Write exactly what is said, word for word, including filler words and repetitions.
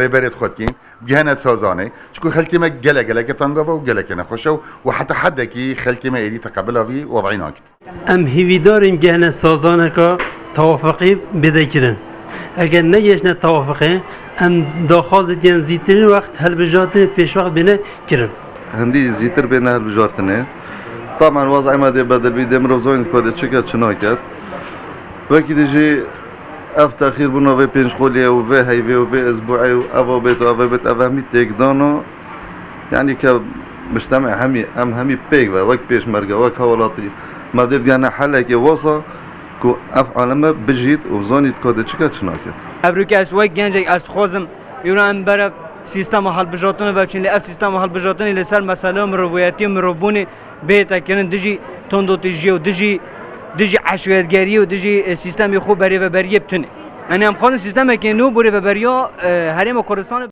Rêberê dixwe dikîn, bigihene Sazanê. Çiku xelkê me gelek geleke tanga ve û geleke nexweş e û heta hedekî xelkê me êdî teqebila vî wed'î nakit. Em hîvîdar in bigihene sazaneka tewafeqî bide kirin. Eger negihiştine tewafeqê, em daxwaz dikin zîtirîn wext hilbijartinê pêşwext bêne kirin. Hindî zîtir bêne hilbijartinê. Tamen wez'ê me dê bedil bî, dê mirov zanît ku dê çi ket, çi naket. Wekî dî jî ev texîr bûna vê pênc qoliyê û vê heyvê û vê ezbû'ê û eva bêt û eva bêt, ev hemî têk dana. Yanî ke mictemê hemî, em hemî pêk ve, wek pêşmerge, wek hewlatî, me dê bigihene helekê wesa ku ev aleme bijît û zanît ku dê çi ket, çi naket. Evroke ez wek gencek ez dixwazim, îro em berev sîstema hilbijartinê ve biçin, lê ev sîstema hilbijartinê li ser meseleya miroviyetî û mirovbûnê bihête kirin, dijî tundûtîjiyê û dijî, dijî eşwetgeriyê û dijî, e, sîstemê xwe berêveberiyê bi tune. Yanî em xwazin sîstemekê nû bo rêveberiya, e, Herêma Kurdistanê.